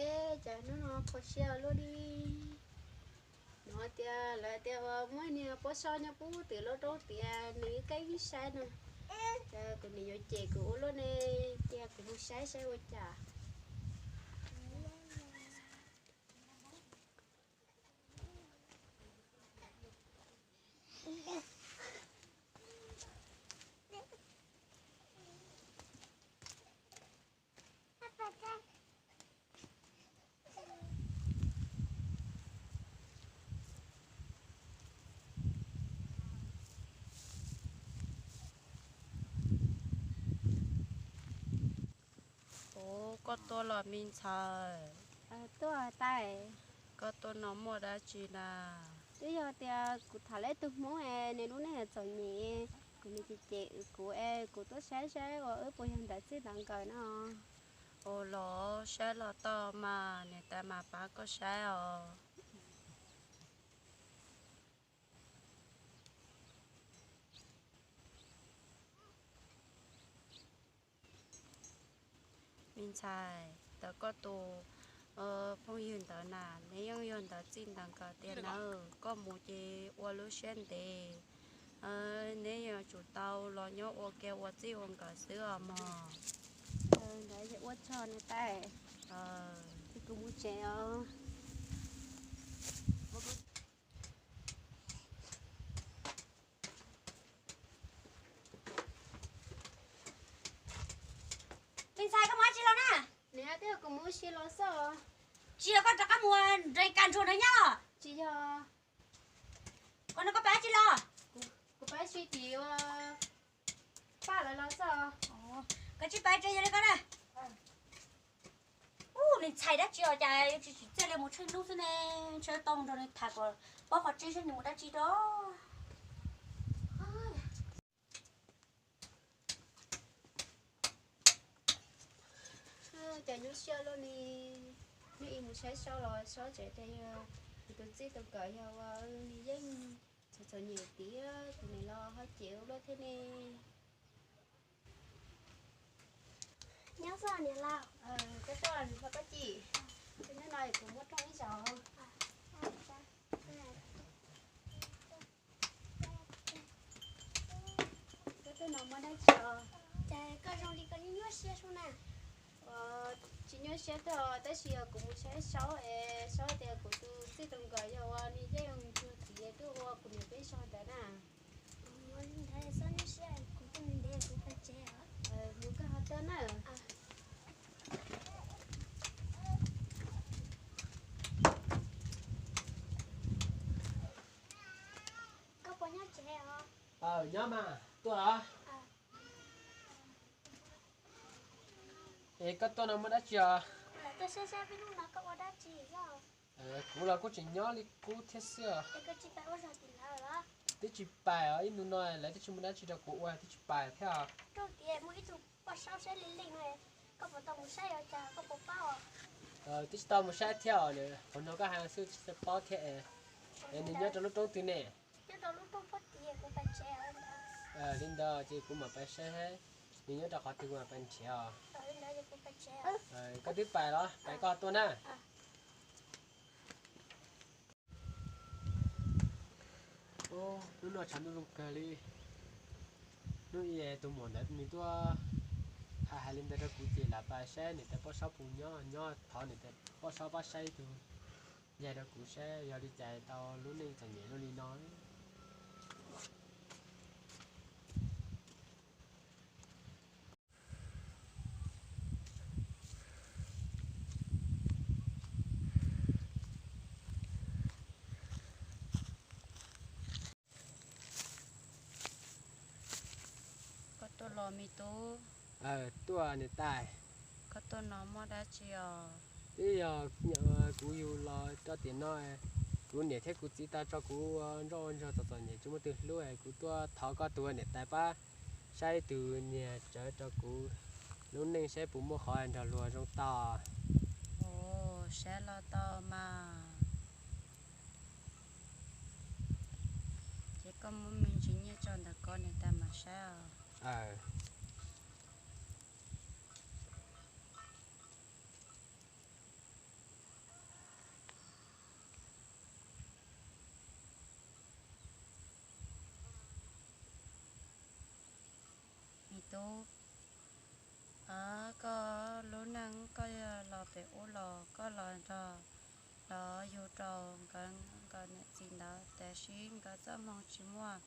Ces hnub no kho siab luaj li. Hnov tias lawv tias muaj niag pob saub nyob pub twm lub roob tias nws ib keeb saib no. Ces kuv niam yuav cem kuv ua luaj ne, cia kuv mus saib saib ua cas. Ub, koj tuaj los me ntxhais? Tuaj tais. Koj tuaj no muaj dab tsi na? Twb yog tias kuv tham lawm ib tug hmoob es nws lub neej txom nyem, kuv niam cem cem kuv es kuv tuaj saib saib uas wb puas yog ntawv txij ntawv nkawm no. Ua los saib los tau mas, niam tais mas pab koj saib os. Me ntxhais, ntawm koj tus phooj ywg ntawd na, neb yeej yog ntawv txij ntawv nkawm tiag nawb. Koj mus ces ua lub siab ntev, neb yuav tsum tau los nyob ua ke ua txij ua nkawm xwb os mog. Ntawd ua tsaug niam tais, ces kuv mus tsev os. Me ntxhais, koj mus dab tsi los na? Niam, twb yog kuv mus ua si los xwb. Tsis yog koj rov qab mus nres kas ntsuag ntawd nyob? Tsis yog. Koj no koj pais dab tsi los? Kuv pais si tim paj lawv los xwb. Koj tsis pais tsev yog li koj na. Ub, nws ntxhais dab tsi os, cas yuav tsis tsim txiaj li, mus tsheej hnub xwb ne. Ntshe tau mus nrog nws tham kom paub qhov tseeb seb nws mus dab tsi rau. Cas nyuaj siab luaj li, neb ib mus saib Saub los Saub tseem tias yog kuv tus txij tus nkawm, yog ua nws yeej txom txom nyem tiag, kuv niam los ho cem ua luaj thiab ne. Nyob xwb niam laus. Koj tuaj nws ho koj ci. Hnub no kuv muab rooj ib zaug. Koj tuaj no muaj dab tsi os? Cas koj zoo li koj nyuaj nyuaj siab sub na? Tsis nyuaj siab twg, tab sis yog kuv mus saib Saub es Saub tias kuv tus txij tus nkawm yog ua nws yeej yog ntsuag tiag, twb ua kuv niam peb zog ntawd na. Ua li ntawd Saub nyuaj siab, kuv tuaj ntev ntev kuv pais tsev os. Mus koj ho tuaj na. Koj puas nyob tsev os? Nyob mas, tuaj os. Es koj tuaj no muaj dab tsi os? Kuv los kuj tseem nyob li qub thiab xwb. Twb tsis pais os, ib ntu no lawv twb tsis muaj dab tsi rau kuv ua, twb tsis pais thiab os. Twb tsis tau mus saib thiab os, qhov no koj hais xwb tsis tau paub thiab. Es nws nyob rau lub roob twg ne? Li ntawd ces kuv mam pais saib, nws nyob rau qhov twg kuv mam pais nrhiav os. Koj twb pais los, pais koj tuaj na. Hnub no tshav ntuj zoo kawg li. Hnub ib tus muam ntawd nws tuaj hais hais li ntawd rau kuv ces lam pais saib niam tais Poj Saub puas nyob, nyob thov niam tais Poj Saub pab saib ib tug yaig rau kuv saib yog li cas tau lub neej txom nyem luaj li no. Koj tuaj los me tub? Tuaj niam tais. Koj tuaj no muaj dab tsi os? Twb yog kuv yug los rau tiam no, kuv niam thiab kuv txiv tau tso kuv ua ntsoj ua ntsuag txom txom nyem tsis muaj tus hlub, kuv tuaj thov koj tus niam tais pab saib tus niag tsawv rau kuv lub neej saib puas muaj qhov nrog luag zoo tau. Saib los tau mas. Ces koj muab me ntsis nyiaj tso ntawm ko niam tais mam saib os. tub, koj lub neej koj los pem ub los koj los nrog los yug rau nkawd nkawd niam txiv ntawd, tiam sis nkawd txoj hmoo tsis muaj.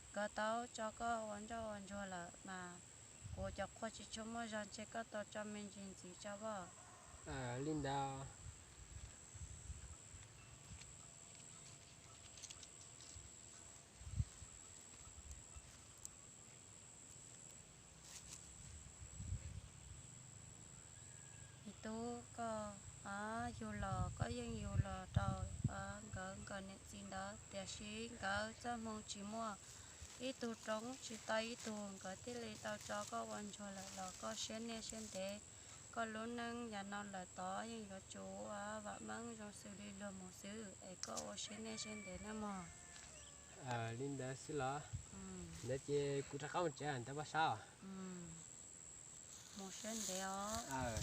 Nkawd tau tso koj ua ntsoj ua ntsuag lawm mas kuv cov qhua tsis tshua muaj zog, ntshe koj tau tso me ntsis ntxiv tso as. Li ntawd. Me tub, koj yug los koj yeej yug los rau nkawd nkawd niam txiv ntawd, tiam sis nkawd txoj hmoo tsis muaj, ib tug roob tsis tau ib tug, nkawd thiaj li tau tso koj ua ntsuag lawm los koj siab niaj siab ntev. Koj lub neej yav no lawm tod yeej yuav tsum vam meej zoo xws li luag mus xwb es koj ua siab niaj siab ntev nawb mog. Li ntawd xwb los? Ntawd ces kuv rov qab mus tsev ntawd pab sab. Mus siab ntev os.